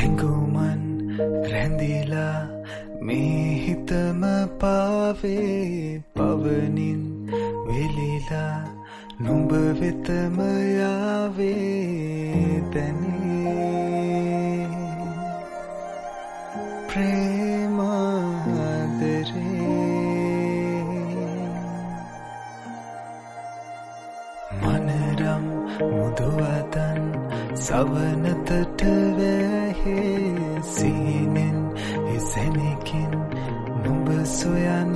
හැඟුමන් රැඳිලා මේ හිතම පාවේ පවනින් වෙලිලා නුඹ වෙතම යාවේ තනේ ප්‍රේමාදරේ මනරම් මුදුවතන් සවනතට වැහේ සිහිනෙන් එසැනිකින් නුඹ සොයන්